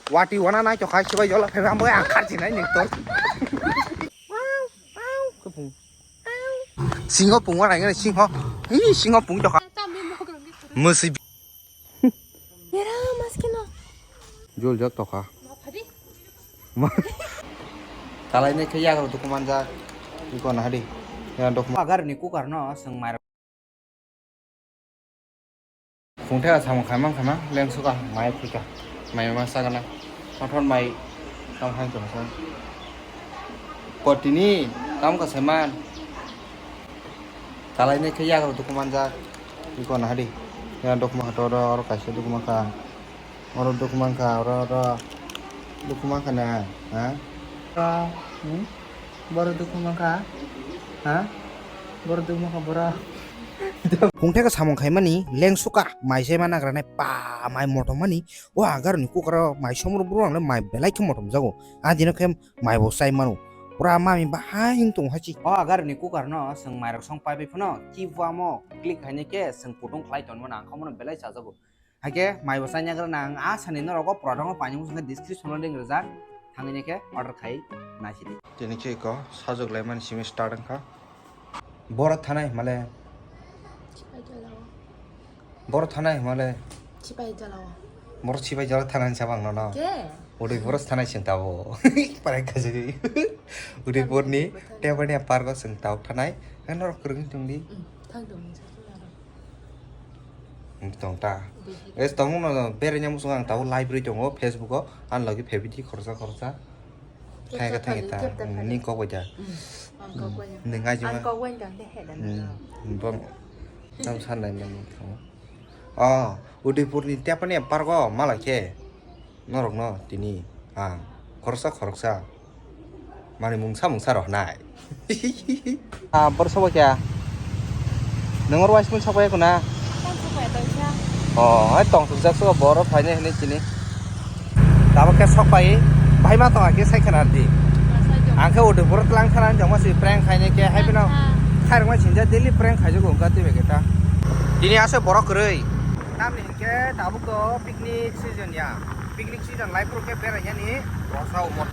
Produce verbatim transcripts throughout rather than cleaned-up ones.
Wati wana nai tokha sibai jola phai ambo ang kharchi nai ni tor. Singho pungwa nai singho. Hi singho pung tokha. Musi. Yera maskino. Jol jak tokha. Kalai ne khe yagra dukumanjak. Iko nahadi. Ya dok agar ni kukar no seng mai. Phungthai samung khaimang khaimang lengsuka mai phuika mai ma sagana. Kothon mai tong hai tong sa. Kotini tam ka saiman. Kalai ne khe yagra dukumanjak. Iko nahadi. Ya dok ma to ro ro kaisa dukumanka. Oro dukhu mankha, oro, oro dukhu mankha na, ha? Oro, hmm? Boro dukhu mankha, ha? Boro dukhu mankha, boro. Phungthai khe samung khaimani lengsuka, mai se ma nagra nai pa, mai motom mani, o agar ni kukra mai somro bro ang mai belai khe motom jago. A dino khe mai bo sai mano. Pura mami bahai hing tong hachi. O agar ni kukar no, seng mai rok song pai bai phano, ki bua mo, click haine khe, seng putung khlai ton mano, ang kha mano belai chajago. Haikhe mai bo chaina gra nang a sani norok o product no painani bwskango description o link rijak thangwi khe order khai naisidi. Tini khe iko sajwk lai mani simi start wngkha. Boro thanai himale. Boro thanai himale. Boro sipai jala thanai hinsa bang nono. Ke? Udaipur thanai sing tabo. Parai kajagwi. Udaipur ni Tebania park o sing tau thanai. Norok kwrwng tongdi. Thang tong. Tong ta. Es tong no bere nya musung ang tabo library tongo Facebook o an lagi febiti khorsa khorsa. Khai ka thang ta. Ni kok baja. Ni ngai juma. Bong. Tam san nai mani tong. Oh, Udaipur ni Tepania park o mala khe. Norokno tini ang khoroksa khoroksa manwi mungsa mungsa rw hwnai. Ah, bor sobo kya? Nungor waismung sobo ya kuna? Oh, hai tong sujak sobo boro phainai hwnwi tini. Tabuk khe sok pai, bai ma tong khe sai khana di. Ang khe Udaipur tlang khana jong ma si prank khainai khe hai bino khairok ma sinja daily prank khaijago wngkha twi bai khe ta. Tini ase borok kwrwi. Tamni hinkhe tabuk to picnic season ya. Picnic season lai phuru khe berai yani rosa umor.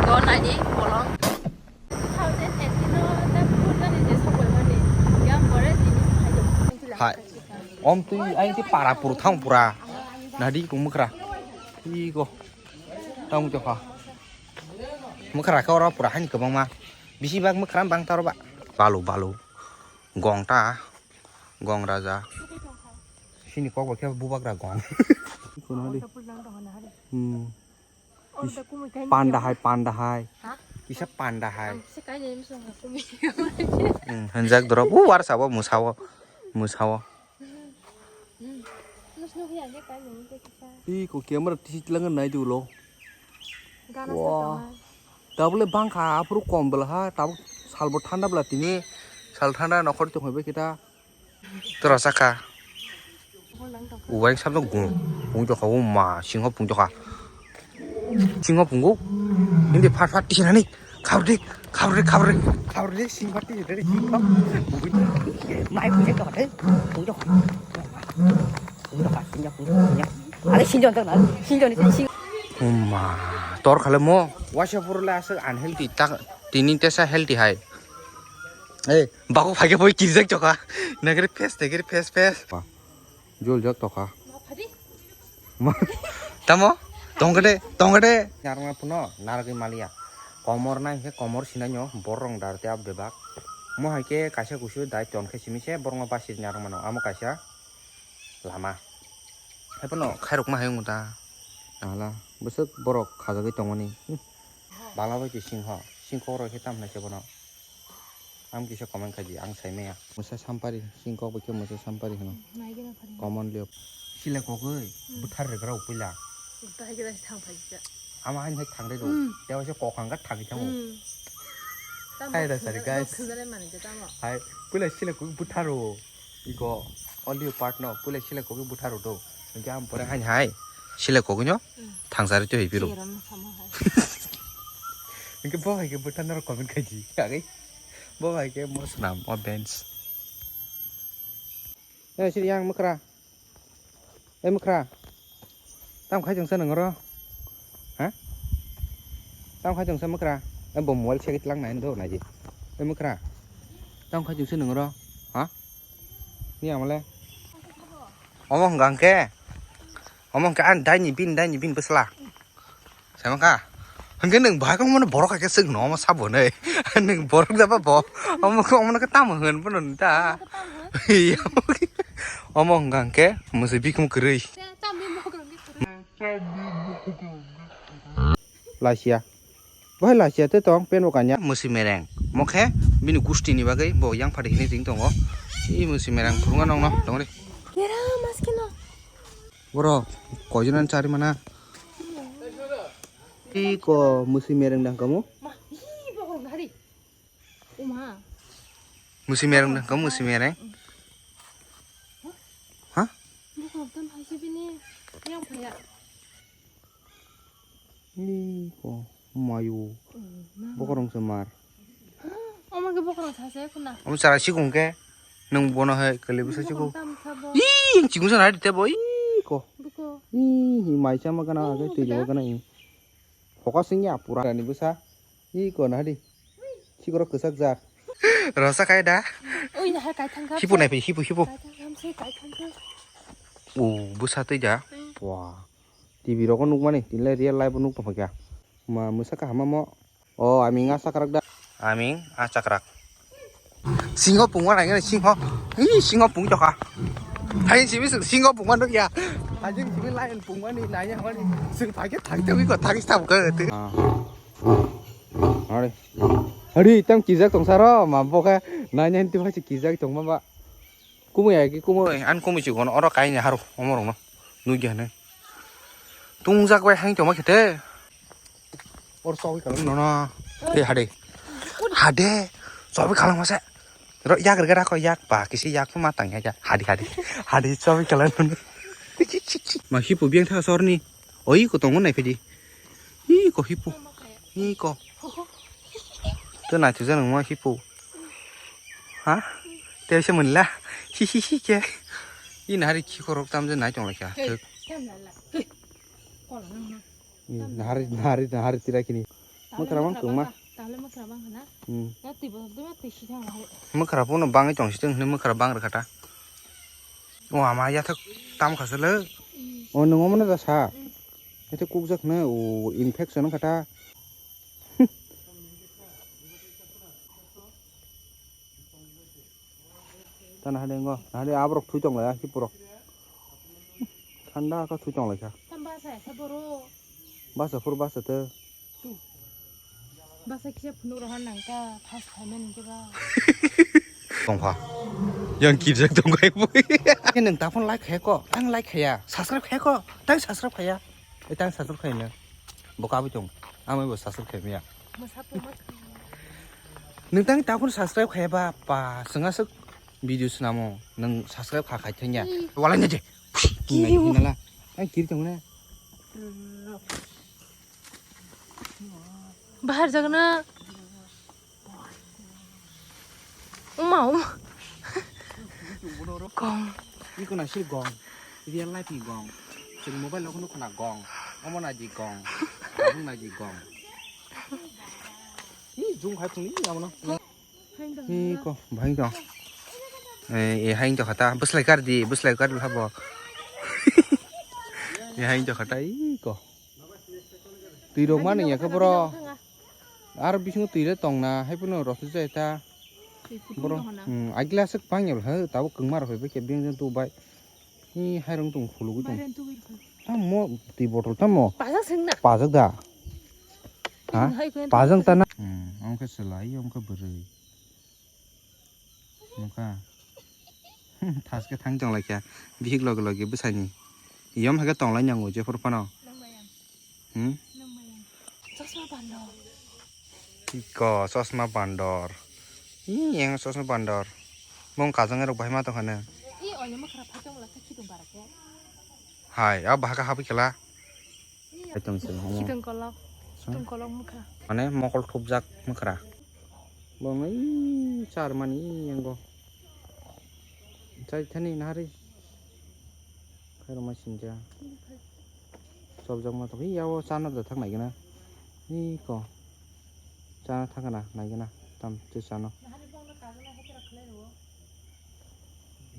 Go nani bolong. Two thousand eighteen o ta phuru nani je sokol mani. Yang pore tini hai. Hai. Om twi ai ti para puru thang pura. Nadi ko mukra. Iko. Tang jokha. Mukra khe oro pura hani kwbangma. Bisi bak mukra bang taro ba. Balu balu. Gong ta. Gong raja. Sini kok bo khe bubagra gong. Kono di. Hmm. Panda hai, panda hai. Ha? Kisa panda hai. Ang se kai nem song ha kumi. Hmm, hanjak dorok. U war sabo musawo. Musawo. Nus nuk ya je kai nem te kisa. Ih, ko camera tisi tilangan nai di ulo. Gana. Wah. Tabule bangkha, aphuru kom bwla ha, tabuk salbo thanda bwla tini, sal thanda nokhor tongkha bai kita. Tora saka. Uwaing sabno gung, gung jokha, o ma, singho pung jokha. Singho pungo. Hindi phat phat tisinani. Khabrdi, khabrdi, khabrdi, khabrdi, singho tisinani, singho. Mai pung jokha, pung jokha. Pung jokha, pung jokha, pung jokha. Are sinjon tong na, sinjon ni sing. O ma, tor khale mo. Waisa purule aswk unhealthy, tak tini tesa healthy hai. Eh, bago phaikhe boi kirjak tokha. Nagri face, nagri face, face. Jol jak tokha. Tamo? Tongkhe de, tongkhe de. Narwkna phano narwgwi maliya. Komor nai khe komor sinai no borok rong dar te abo bebak. Mo hai khe kaisa kusu dai ton khe simi se borok no basi narwk mano. Amo kaisa lama. Hai phano khairokma hai wng ta. Ala, bwswk borok khajagwi tongmani. Bala bai se singho, singkho rok khe tam hinai se bono. Ang kisa comment khai di, ang sai maya. Mwsa sampari, singkok bai khe mwsa sampari hino. Common liok. Sile kogwi bwthar rwgra rok puila. Ama haino hai thang rw do. Tei waisa kok hangkha thangwi thango. Hai da sari guys. Hai puila sile kogwi bwthar rw. Iko audio part no puila sile kogwi bwthar rw do. Hwnkhe ang pore haino hai sile kogwi no. Thangsari twi hai phiro. Hinkhe bo hai khe bwthar narok comment khai di. Agwi bo hai khe mo swnam o bench. Eh, siri yang mukra. Eh, mukra. Tam khai chwngsa nang oro? Ha? Tam khai chwngsa mwkra? E bo mobile se tlang nai do nai di. E mwkra. Tam khai chwngsa nang oro? Ha? Ni amale. Omo hwnkha hwnkhe. Omo hwnkhe an dai ni bin, dai ni bin bwsla. Sama ka? Hwnkhe nwng bahai kok mano borok hai khe swk no omo sabo nai. Nwng borok da ba bo. Omo khe omo khe tamo hwn bono da. Omo hwnkha hwnkhe mwswi bikung kwrwi. Lasia. Bohai lasia te tong pen bo kanya. Mwswi mereng. Mokhe bini gusti ni bagwi bo yang phadi hinwi ting tongo. I mwswi mereng phurunga nongno tongri. Kera maskino. Boro koijonan chari mana. Iko mwswi mereng dang kamu? Ma, hi bohong hari. Uma. Mwswi mereng dang kamu mwswi mereng. Ha? Bohong tam hai se bini yang phaya. Iko mayu. Bokorong se mar. Omo ke bokorong sa se kuna. Omo chara sikung ke. Nwng bono hai kwlwi bwsa chikung. Ih, chikung sana hai tebo, ih, ko. Ih, mai chama kana, age twi jawa kana, ih. Focus wngya pura ni bwsa. Ih, ko na di. Chikoro kwchak jak. Rosa kai da. Oi, na hai kai thang kha. Hipu nai phi, hipu, hipu. Kai thang kha, se kai thang kha. O, bwsa twi da. Pwa. T V rogo nukmani, tinle real life o nuk tongkha kya. Ma, mwsa kaham mo. O, aming a chakrak da. Aming a chakrak. Singho pungma nai gani singho. Ih, singho pung tokha. Hai simi sing-, singho pungma nuk ya. Hai simi lain pungma ni nai ya honi. Sing thagi thagi thagi ko thagi stam ko tu. Ah. Hari. Hari tam kijak tong saro ma boka nai nai tu hai kijak tong ma ba. Kumui ai ki kumui an kumui si gono oro kai ni haru omorong no. Nugya ne. Tungjak bai hain tongma khete. Or chawi kalang nono. Te hade. Hade. Chawi kalang mase. Ro yak rega rako yak ba kisi yak ma tang ya. Hadi hadi. Hadi chawi kalang nono. Ma hipu biang tha sorni. Oi ko tongo nai phidi. Hi ko hipu. Hi ko. To nai thuja nang ma hipu. Ha? Te se mun la. Hi hi hi ke. I nahari khikhorok tam je nai tong lai kha. Thik. Nahari, nahari, nahari tira kini. Mwkhra bang tongma. Tale mwkhra bang hana. Hmm. Ya twi bo duma twi si thang hai. Mwkhra pono bangwi tong si thang hwnwi mwkhra bang rwkha ta. O ama yathak tam kha sele. O nung omo no da sa. Ete kukjak na o infection kha ta. Tana hade ngo, hade aborok thui tong lai, hipurok. Thanda kha thui tong lai kha. Tam basa ya, sa boro. Basa phur basa te. Tu. Basa kisa phunuk rohan nang ka, fast khaimani ke ba. Tongkha. Yang kijak tongkhai bui. Nang ta phone like khaiko, ang like khaya, subscribe khaiko, tang subscribe khaya. Etang subscribe khaina. Bo kabui tong. Amai bo subscribe khaimaya. Nung tang ta phone subscribe khaya ba pa swnga suk video swnamo. Nung subscribe kha khai thanya. Walai na je. Nai hinala. Ang kiri tong na. Bahar jagna. Uma, uma. Gong. Iko na si gong. Real life ni gong. Chwng mobile no khna gong. Omo na di gong. Abung na di gong. Ni jung hai phung ni amo no. Iko, bhai to. Eh, eh, hai to khata. Bwslai kar di, bwslai kar di habo. Eh, hai to khata, iko. Twi rok ma nung ya khe boro. Aro bisingo twi le tong na, hai phano rosijak ta. Boro, hmm, agila aswk pang ya bwlha, tabuk kwngma rok bai khe beng jeng tu bai. Hi hai rong tong khulugwi tong. Tamo twi bottle tamo. Pajak seng na. Pajak da. Ha? Pajak ta na. Hmm, omo khe chwla, omo khe bwrwi. Nukha. Thaske thang tong lai kha. Bihik loge loge bwsani. Yom hai khe tong lai nang o jephuru phano. Hmm? Chosma bandor. Iko chosma bandor. Ih, yang chosma bandor. Bong kajang rok bahai ma tong khana. Ih, oile mwkhra phai tong la, khitung bara khe. Hai, a bahaka habi khala. Hai tong se, omo. Khitung kolok. Khitung kolok mwkhra. Mane mokol thupjak mwkhra. Bong ih, char mani ih, yang go. Chai thani nari. Khairok ma sinja. Chopjak ma tong. Ih, yao chana da thang nai gana. Ih, ko. Chana thang gana, nai gana. Tam, tei chano.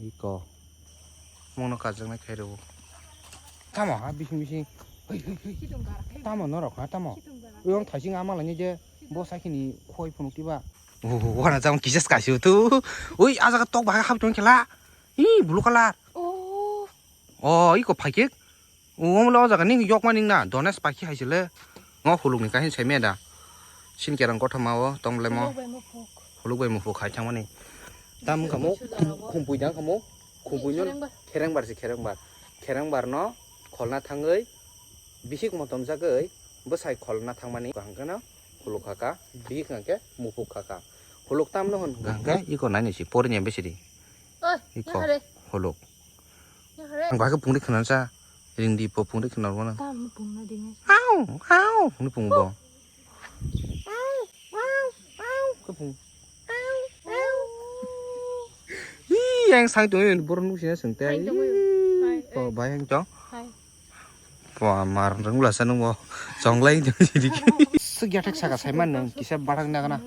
Ih, ko. Mungno kajak nai khai rwo. Tamo, ha, bising, bising. Hei, hei, hei. Tamo norok, ha, tamo. Uyang thaising ama lani je. Bo sakini khoi phunuk tiba. Oh, wana jang kisa skaisi tu. Ui, ajaga tok bahai hap tong kela. Ih, blue color. Oh. Oh, iko phaikhe. Omo le o jaga ning yokma ning na, Dones pakhi hai se le. Ngo huluk ni kahin sai me da. Sin kerang kothoma o tong le mo. Huluk bai muphuk. Huluk bai muphuk khai thangmani. Tam wngkha mo, khum-, khumpui da wngkha mo. Khumpui no kherengbar. Kherengbar se kherengbar. Kherengbar no kholna thangwi bisik motom jagwi bwsai kholna thangmani hwnkhe no huluk khaka, bihik hwnkhe muphuk khaka. Huluk tamno hwn hwnkhe iko naini si porinya besidi. Oi, iko huluk. Ang bahai khe pungri khna sa, ring di po pungri khna rwna. Tam pungna ding. Au, au, hwnwi pungo bo. Au, au, au, khe pung. Hi, yang sang tong, borok nuk sina seng te. Hai, tong. Hai, po, eh. Bai, yang tong. Hai. Po, mar, rung la sa nung bo. Chong lai, tong, sidi. Sik ya thak saka sai man nung, kisa bathak na kana.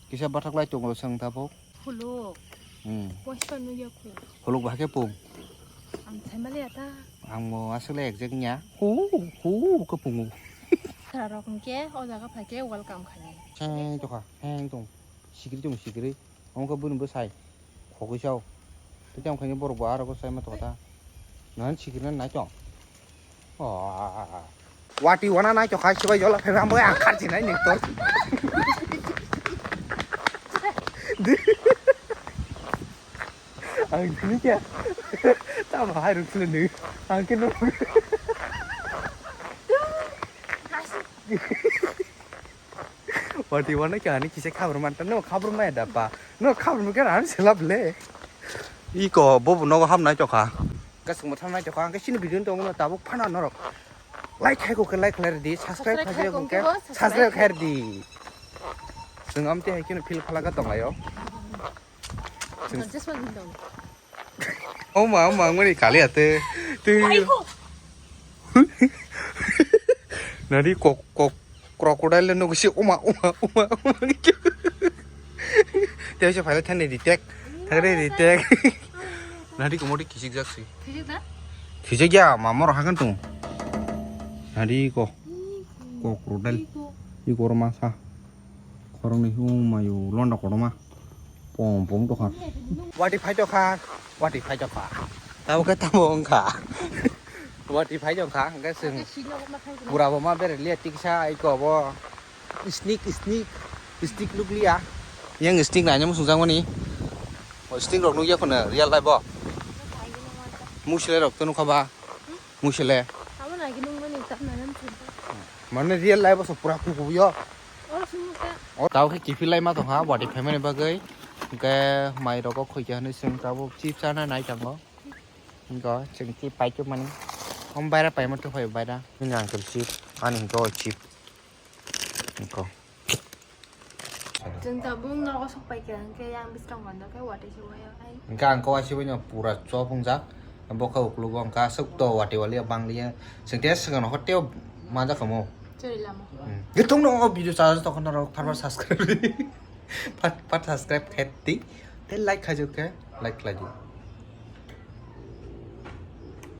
Kisa bathak lai tong, sang ta po. Huluk. Hmm. Poisa nung ya khu. Huluk ba khe pung. Ang sai mali ata. Ang mo aswk le exact nya. Hu, hu, khe pungo. Sarok hwnkhe, o jaga phaikhe welcome khainai. Heng tongkha, heng tong. Sikiri tong, sikiri. Omo khe bwrwi bwsai. Khogwi sao. Tei tamo khaini borok bo aro khe sai ma tongkha ta. Nang sikiri nai tong. Oh. Wati wana nai tongkha, sibai jola phai ma, ang kharchi nai ning tong. Ang dini kya? Tamo hai ruk sile nung. Ang khe nung. Wati wana kya ani kisa khabur man ta, no khabur maya da pa. No khabur mu kya ani selap le. Iko bobo nogo ham nai tokha. Kasung mo tham nai tokha, ang khe sini video tong no tabuk phana norok. Like khai ko khe like khlai di, subscribe khai ko khe subscribe khai di. Sung am te hai khe no feel khala ka tong ayo. Just one minute. Oh ma, oh ma, ngoni kali ate. Tu. Nari kok, kok, crocodile no si, oh ma, oh ma, oh ma, oh ma. Tei se phaile thani detect. Thani detect. Nari ko modi kisik jak si. Kisik da? Kisik ya, ma mor hakan tu. Nari ko. Crocodile. Iko masa. Khoroknwi, oh mayo, londa kotorma. Pom pom tokha. Wati phai tokha, wati phai tokha. Tamo khe tamo wngkha. Wati phai tokha, hwnkhe chwng pura bo ma bere liya tiksa, iko bo sneak, sneak, sneak nukliya. Yang sneak naina muchungjakmani. O sneak rok nukya khwna real life o. Muchile rok to nukha ba. Muchile. Mane real life o so pura kukuyo. O tao khe kiphil lai ma tongkha, wati phaimani bagwi. Hwnkhe mai rogo khoikya hinwi chwng tabuk chips chana nai tongo. Hwnkhe chwng chip paikhe mani. Om baira paima tongphai baira. Nini uncle chip, ani hwnkhe o chip. Hwnkhe. Chwng tabuk nogo sok paikha hwnkhe yang bwskango no khe watwi se waio ai. Hwnkhe ang khe waisibino pura chop wngjak. Bo khe uklugo hwnkhe aswk to watwi waliya bangliya. Chwng tei swkang nogo tei manjak kamo. Chwri lama. Hmm. Githung no o video charge tokon norok pharma subscribe. Pat, pat subscribe khe di. Tei like khaijak khe like khlai di.